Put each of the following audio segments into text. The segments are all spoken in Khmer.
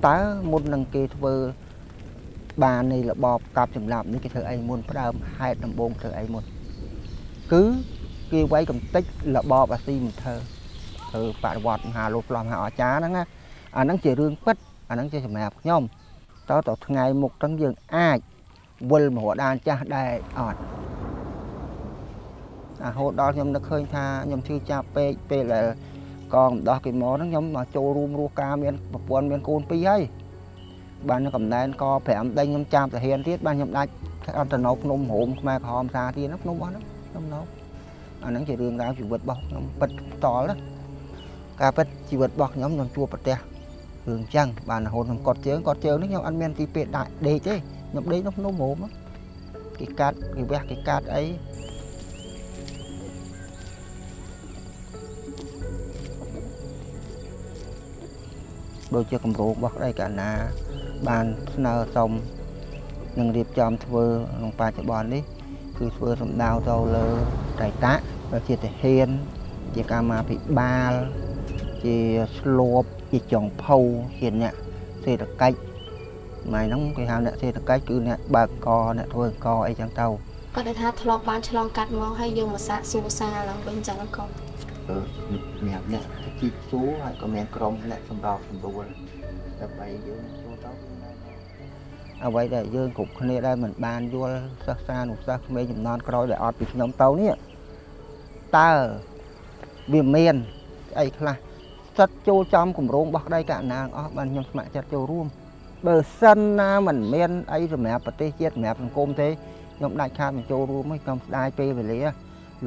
តើមុននឹងគេធ្វើបាននៃរបបកាប់ចម្លាប់នេះគេធ្វើអីមុនផ្ដើមហេតុដំបូងធ្វើអីមុនគឺគេវាយកំតិចរបបអាស៊ីមិនធ្វើធ្វើបដិវត្តមហាលោកប្លង់មហាអចារ្យហ្នឹងណាអាហ្នឹងជារឿងពិតអាហ្នឹងជាសម្រាប់ខ្ញុំតើតថ្ងៃមុខហ្នឹងយើងអាចវិលមករដានចាស់ដែរអត់អាហូតដល់ខ្ញុំនឹកឃើញថាខ្ញុំឈឺចាប់ពេកពេលដែលកងដោះគេមកហ្នឹងខ្ញុំមកចូលរួមរស់ការមានប្រពន្ធមានកូនពីរហើយបានកំណែនក5ដេញខ្ញុំចាំទាហានទៀតបានខ្ញុំដាច់អន្តនៅភ្នំរោមខ្មែរក្រហមសាទៀតហ្នឹងភ្នំអស់ហ្នឹងខ្ញុំនៅអាហ្នឹងជារឿងរ៉ាវជីវិតរបស់ខ្ញុំពិតផ្ទាល់ណាការពិតជីវិតរបស់ខ្ញុំខ្ញុំជួបប្រទះរឿងចឹងបានរហូតខ្ញុំកត់ជើងកត់ជើងនេះខ្ញុំអត់មានទីពេទ្យដាក់ដេកទេខ្ញុំដេកនៅភ្នំរោមគេកាត់គេវះគេកាត់អីដូចជាគម្រោងរបស់ក្តីកណ្ណាបានស្នើសុំនឹងរៀបចំធ្វើក្នុងបច្ចុប្បន្ននេះគឺធ្វើសម្ដៅទៅលើត្រៃតៈជាទាហានជាកម្មាភិបាលជាស្លួបជាចុងភៅជាអ្នកសេដ្ឋកិច្ចម៉ែហ្នឹងគេហៅអ្នកសេដ្ឋកិច្ចគឺអ្នកបើកកអ្នកធ្វើកអីចឹងទៅគាត់ថាធ្លាប់បានឆ្លងកាត់មកហើយយើងមកសាកសួរសារឡើងវិញចឹងកូនអ្នកអ្នកជីកសួរហើយក៏មានក្រុមអ្នកសម្របសម្រួលដើម្បីយើងចូលទៅអ្វីដែលយើងគ្រប់គ្នាដែលមិនបានយល់សិស្សានុសិស្សក្មេងចំនួនក្រោយដែលអត់ពីខ្ញុំទៅនេះតើវាមានអីខ្លះសិតចូលចំគម្រោងរបស់ក្តីកណ្ណាអស់បានខ្ញុំស្ម័គ្រចិត្តចូលរួមបើសិនណាមិនមានអីសម្រាប់ប្រទេសជាតិសម្រាប់សង្គមទេខ្ញុំដាច់ខាតមិនចូលរួមទេខ្ញុំស្ដាយពេលវេលា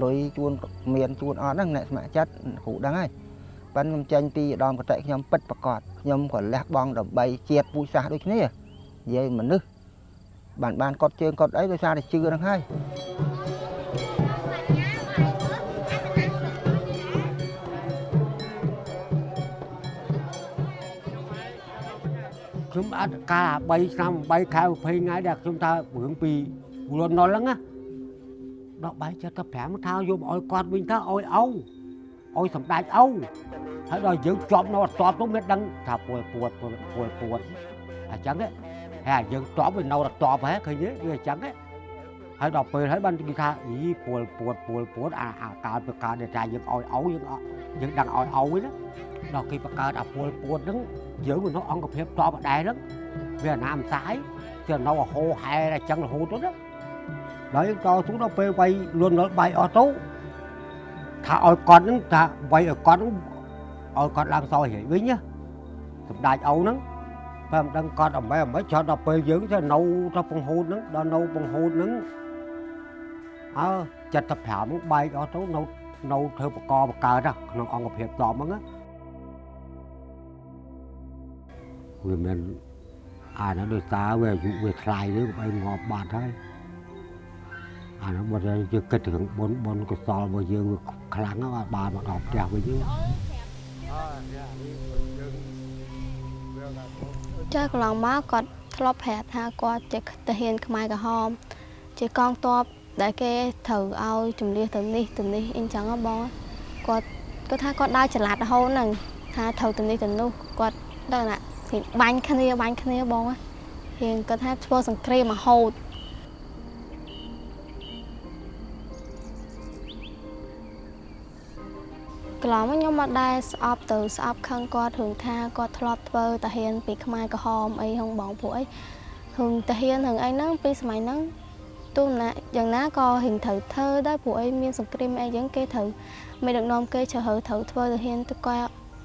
លុយជួនមានជួនអត់ហ្នឹងអ្នកស្ម័គ្រចិត្តគ្រូដឹងហើយប៉ិនខ្ញុំចេញពីឧត្តមគតិខ្ញុំពិតប្រកបខ្ញុំក៏លះបង់ដើម្បីជាតិពូជសាសន៍ដូចគ្នានិយាយមនុស្សបានបានកត់ជើងកត់អីដោយសារតែជឿហ្នឹងហើយខ្ញុំអត់កាល3ឆ្នាំ8ខែ20ថ្ងៃដែលខ្ញុំថារឿងពីលន់នល់ហ្នឹងណាដល់បាយ75ថាយកមកឲ្យគាត់វិញថាឲ្យឪឲ្យសម្ដេចឪហើយដល់យើងជាប់នៅអត់តបទៅមានដឹងថាពួលពួតពួលពួតអញ្ចឹងហើយយើងតបវានៅអត់តបហ៎ឃើញទេវាអញ្ចឹងហើយដល់ពេលហើយបានគេថាអីពួលពួតពួលពួតអាកាលប្រការដែលថាយើងឲ្យឪយើងដឹងឲ្យឪណាដល់គេបង្កើតអាពួលពួតហ្នឹងយើងនៅអង្គភាពតបដែរហ្នឹងវាអាណាមសាយទៅនៅហោហែអញ្ចឹងរហូតទៅណាដល់យើងតស៊ូដល់ពេលវាយលន់ដល់បាយអស់ទៅថាឲ្យគាត់ហ្នឹងថាវាយឲ្យគាត់ហ្នឹងឲ្យគាត់ឡើងសយហែវិញណាសម្ដេចឪហ្នឹងបើមិនដឹងគាត់អ្មេចោលដល់ពេលយើងទៅនៅទៅពងហូតហ្នឹងដល់នៅពងហូតហ្នឹងអើ75ហ្នឹងបែកអស់ទៅនៅធ្វើបកបកើតក្នុងអង្គភាពតបហ្នឹងណាវាមិនអានោះដោយសារវាអាយុវាថ្លៃឬក៏ងាប់បាត់ហើយអានោះបើយើងគិតរឿងបុណ្យកុសលរបស់យើងវាខ្លាំងណាស់បានមកដល់ផ្ទះវិញចាកន្លងមកគាត់ធ្លាប់ប្រាប់ថាគាត់ជាទាហានខ្មែរក្រហមជាកងទ័ពដែលគេត្រូវឲ្យជំនះទៅនេះទៅនេះអីចឹងហ៎បងគាត់ថាគាត់ដើរចល័តរហូតហ្នឹងថាត្រូវទៅនេះទៅនោះគាត់ដល់ណាបាញ់គ្នាបងរៀងគាត់ថាធ្វើសង្គ្រាមរហូតកន្លងមកខ្ញុំមកដែរស្អប់ទៅស្អប់ខឹងគាត់រឿងថាគាត់ធ្លាប់ធ្វើទាហានពីខ្មែរក្រហមអីហងបងពួកអីរឿងទាហានរឿងអីហ្នឹងពីសម័យហ្នឹងទោះណាយ៉ាងណាក៏រៀងត្រូវធ្វើដែរព្រោះអីមានសង្គ្រាមអីចឹងគេត្រូវមេដឹកនាំគេជ្រើសរើសត្រូវធ្វើទាហានទៅ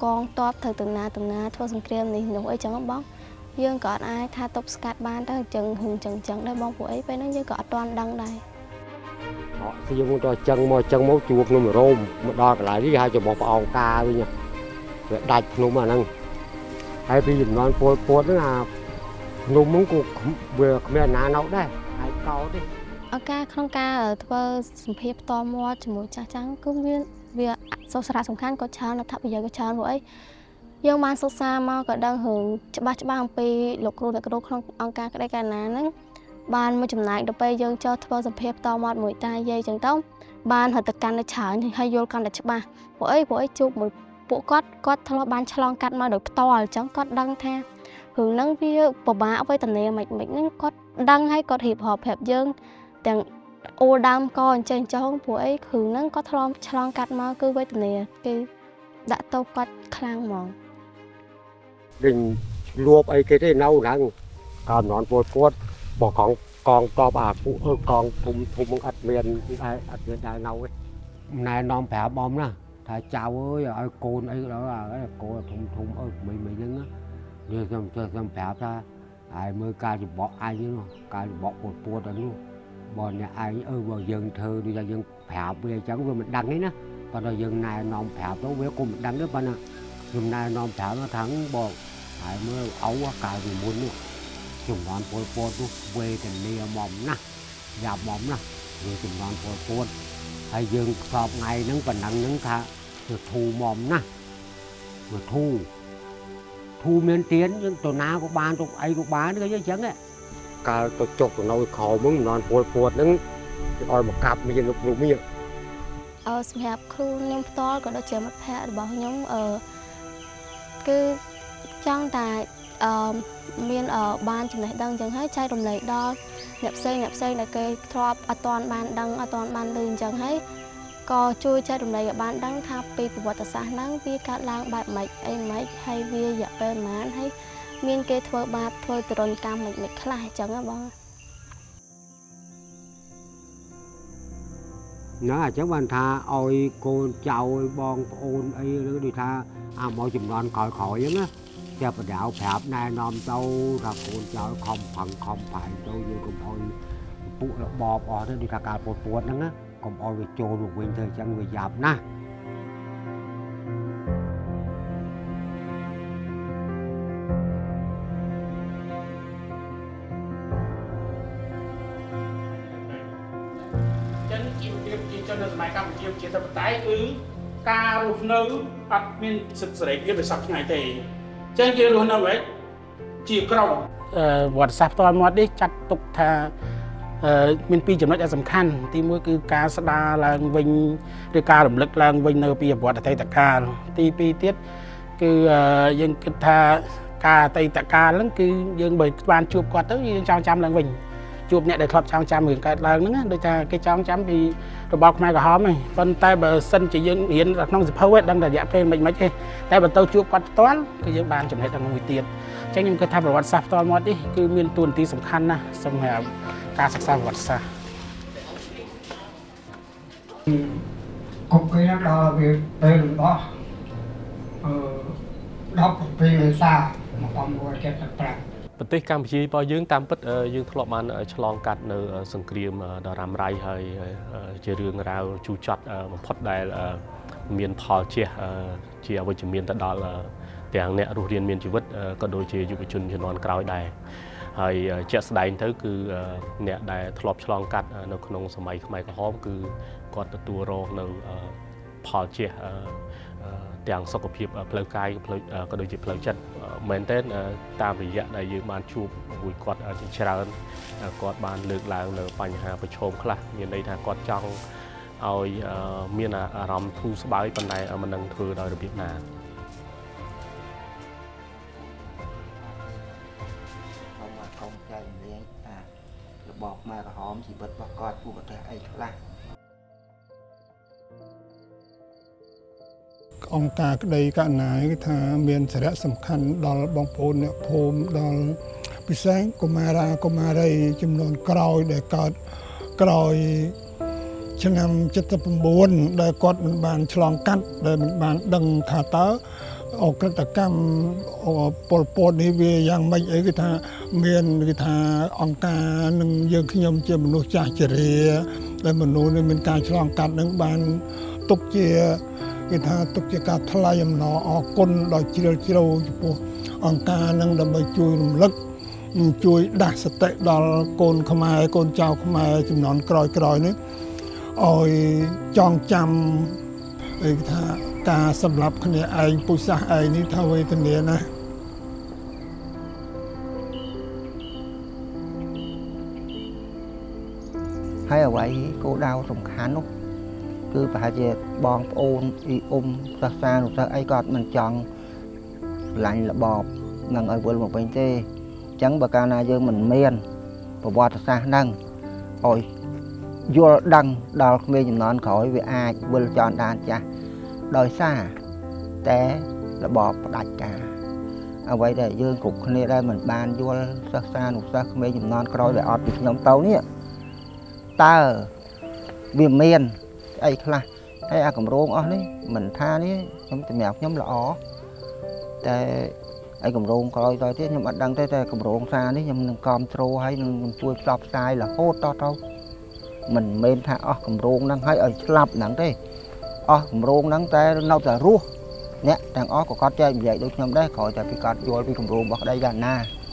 កងទ័ពត្រូវទៅណាធ្វើសង្គ្រាមនេះនោះអីចឹងបងយើងក៏អត់អាចថាទប់ស្កាត់បានទៅចឹងហឹងចឹងដែរបងព្រោះអីពេលហ្នឹងយើងក៏អត់ទាន់ដឹងដែរអត់សៀងទៅចឹងមកចឹងមកជួបភ្នំរោមមកដល់កន្លែងនេះគេហៅច្បោះផ្អោងកាវិញវាដាច់ភ្នំអាហ្នឹងហើយពីចំនួនពលពតហ្នឹងអាភ្នំហ្នឹងក៏វាគ្មានណានៅដែរហើយកោទេឱកាសក្នុងការធ្វើសម្ភារផ្ទាល់មាត់ជាមួយចាស់ចាស់គឺវាសុសារៈសំខាន់ក៏ច្រើនអត្ថប្រយោជន៍ក៏ច្រើនព្រោះអីយើងបានសិក្សាមកក៏ដឹងរឿងច្បាស់អំពីលោកគ្រូអ្នកគ្រូក្នុងអង្គការក្តីកណ្ណាហ្នឹងបានមួយចំណែកដល់ពេលយើងចូលធ្វើសម្ភារផ្ទាល់មាត់មួយតាយាយចឹងទៅបានរត់ទៅកាន់តែច្រើនហើយយល់កាន់តែច្បាស់ព្រោះអីជួបមួយពួកគាត់ធ្លាប់បានឆ្លងកាត់មកដោយផ្ទាល់អញ្ចឹងគាត់ដឹងថា រឿងហ្នឹងវាពិបាកវេទនាមិនមិនហ្នឹងគាត់ដឹងហើយគាត់រៀបរាប់ប្រាប់យើងទាំងអូលដើមកអញ្ចឹងចោះព្រោះអីគ្រឿងហ្នឹងគាត់ធ្លាប់ឆ្លងកាត់មកគឺវេទនាគេដាក់ទោសគាត់ខ្លាំងហ្មង ដេញលួបអីគេទេនៅហ្នឹងកាលជំនាន់ពលពតបោះកងកងតបអាពួកអឺកងធំធំហ្នឹងអត់មានដែរអត់មានដែរនៅទេណែនាំប្រាប់បំណាថាចៅអើយឲ្យកូនអីក៏ដោយអាកូនធំធំអើយមីមីហ្នឹងណានេះខ្ញុំចេះខ្ញុំប្រាប់ថាហើយមើលការច្បក់អញនោះការច្បក់ពលពតអានោះបើអ្នកឯងអឺបើយើងធ្វើដូចថាយើងប្រាប់វាអញ្ចឹងវាមិនដឹងទេណាប៉ុន្តែយើងណែនាំប្រាប់ទៅវាក៏មិនដឹងដែរប៉ុន្តែខ្ញុំណែនាំប្រាប់ថាបងហើយមើលអោកាលពីមុននោះជំនាន់ពលពតនោះវេទនាមុំណាស់យ៉ាប់មុំណាស់វាជំនាន់ពលពតហើយយើងសពថ្ងៃហ្នឹងប៉ុណ្ណឹងហ្នឹងថាវាធូរមុំណាស់វាធូរធូរមានទៀនយើងទៅណាក៏បានទៅអីក៏បានគេអញ្ចឹងកាលទៅចុកទៅនៅខោมึងជំនាន់ពលពតហ្នឹងគេឲ្យមកកាប់មានលោកគ្រូមាន អឺសម្រាប់ខ្លួនខ្ញុំផ្ទាល់ក៏ដូចជាមិត្តភ័ក្តិរបស់ខ្ញុំអឺគឺចង់តែអឺមានអឺបានចំណេះដឹងអញ្ចឹងហើយចែករំលែកដល់អ្នកផ្សេងអ្នកផ្សេងដែលគេធ្លាប់អត់ទាន់បានដឹងអត់ទាន់បានឮអញ្ចឹងហើយក៏ជួយចែករំលែកឲ្យបានដឹងថាពីប្រវត្តិសាស្ត្រហ្នឹងវាកើតឡើងបែបម៉េចអីម៉េចហើយវារយៈពេលប៉ុន្មានហើយមានគេធ្វើបាបធ្វើទរណកម្មម៉េចម៉េចខ្លះអញ្ចឹងណាបង ណាអញ្ចឹងបានថាឲ្យកូនចៅឲ្យបងប្អូនអីឬដូចថាអាមកជំនាន់ក្រោយៗអញ្ចឹងណាជាបដៅប្រាប់ណែនាំទៅថាកូនចៅខំប្រឹងខំប្រែងទៅយើងកុំឲ្យពួករបបអស់ទៅដូចថាការពតពតហ្នឹងណាកុំឲ្យវាចូលមកវិញទៅអញ្ចឹងវាយ៉ាប់ណាស់ ចឹងជីវភាពប្រជាជននៅសម័យកម្ពុជាប្រជាធិបតេយ្យគឺការរស់នៅអត់មានសិទ្ធិសេរីភាពដូចសពថ្ងៃទេចឹងយើងរស់នៅវិញជាក្រុមវត្តសាស្ត្រផ្ទាល់មាត់នេះចាត់ទុកថាមានពីរចំណុចដែលសំខាន់ទីមួយគឺការស្ដារឡើងវិញឬការរំលឹកឡើងវិញនៅពីប្រវត្តិអតីតកាលទីពីរទៀតគឺយើងគិតថាការអតីតកាលហ្នឹងគឺយើងបើបានជួបគាត់ទៅយើងចងចាំឡើងវិញជួបអ្នកដែលធ្លាប់ចងចាំរឿងកើតឡើងហ្នឹងដូចថាគេចងចាំពីរបបខ្មែរក្រហមហ្នឹងប៉ុន្តែបើសិនជាយើងរៀនក្នុងសៀវភៅឯងដឹងតែរយៈពេលមិនមិនទេតែបើទៅជួបគាត់ផ្ទាល់គឺយើងបានចំណេះដឹងមួយទៀតអញ្ចឹងខ្ញុំគិតថាប្រវត្តិសាស្ត្រផ្ទាល់មាត់នេះគឺមានតួនាទីសំខាន់ណាស់សម្រាប់ការសិក្សាប្រវត្តិសាស្ត្រ គុកគេដល់វាពេលរបស់អឺ17មេសា1975 ប្រទេសកម្ពុជារបស់យើងតាមពិតយើងធ្លាប់បានឆ្លងកាត់នៅសង្គ្រាមដ៏រ៉ាំរ៉ៃហើយជារឿងរ៉ាវជូរចត់បំផុតដែលមានផលជះជាអវិជ្ជមានទៅដល់ទាំងអ្នករស់រានមានជីវិតក៏ដូចជាយុវជនជំនាន់ក្រោយដែរហើយជាក់ស្ដែងទៅគឺអ្នកដែលធ្លាប់ឆ្លងកាត់នៅក្នុងសម័យខ្មែរក្រហមគឺគាត់ទទួលរងនៅផលជះទាំងសុខភាពផ្លូវកាយផ្លូវក៏ដូចជាផ្លូវចិត្តមែនទែនតាមរយៈដែលយើងបានជួបមួយគាត់ជាច្រើនគាត់បានលើកឡើងនៅបញ្ហាប្រឈមខ្លះមានន័យថាគាត់ចង់ឲ្យមានអារម្មណ៍ធូរស្បើយប៉ុន្តែមិននឹងធ្វើដោយរបៀបណា ខ្ញុំមកកុំចែករំលែកអារបបខ្មែរក្រហមជីវិតរបស់គាត់ពួកប្រទេសអីខ្លះ អង្គការក្តីកណ្ណាគឺថាមានសារៈសំខាន់ដល់បងប្អូនអ្នកភូមិដល់ពិសេសកុមារាកុមារីចំនួនក្រោយដែលកើតក្រោយឆ្នាំ79ដែលគាត់មិនបានឆ្លងកាត់ដែលមិនបានដឹងថាតើអក្រិតកម្មពលពតនេះវាយ៉ាងម៉េចអីគឺថាមានគឺថាអង្គការនឹងយើងខ្ញុំជាមនុស្សចាស់ជរាដែលមនុស្សនេះមានការឆ្លងកាត់នឹងបានទុកជាគេថាទុកជាការថ្លែងអំណរអគុណដ៏ជ្រាលជ្រៅចំពោះអង្គការនឹងដើម្បីជួយរំលឹកជួយដាស់សតិដល់កូនខ្មែរកូនចៅខ្មែរចំនួនក្រោយៗនេះឲ្យចងចាំគេថាការសម្លាប់គ្នាឯងពូជសាសន៍ឯងនេះថាវេទនាណាស់ ហើយអ្វីគោលដៅសំខាន់នោះគឺប្រហែលជាបងប្អូនអ៊ីអ៊ំសិស្សានុសិស្សអីគាត់មិនចង់ឆ្លាញ់របប នឹងឲ្យវិលមកវិញទេអញ្ចឹងបើកាលណាយើងមិនមានប្រវត្តិសាស្ត្រហ្នឹងឲ្យយល់ដឹងដល់ក្មេងជំនាន់ក្រោយវាអាចវិលចន់ដានចាស់ដោយសារតែរបបផ្ដាច់ការអ្វីដែលយើងគ្រប់គ្នាដែលមិនបានយល់សិស្សានុសិស្សក្មេងជំនាន់ក្រោយដែលអត់ពីខ្ញុំទៅនេះតើវាមានអីខ្លះហើយអាកម្រងអស់នេះមិនថានេះខ្ញុំសម្រាប់ខ្ញុំល្អតែឯកម្រងក្រោយទៅទៀតខ្ញុំអត់ដឹងទេតែកម្រងសារនេះខ្ញុំនឹងគ្រប់ត្រូលហើយនឹងជួយផ្សព្វផ្សាយរហូតតទៅមិនមែនថាអស់កម្រងហ្នឹងហើយឲ្យស្លាប់ហ្នឹងទេអស់កម្រងហ្នឹងតែនៅតែរស់អ្នកទាំងអស់ក៏គាត់ចែកនិយាយដូចខ្ញុំដែរក្រោយតែពីគាត់យល់ពីកម្រងរបស់ក្តីយ៉ាងណា។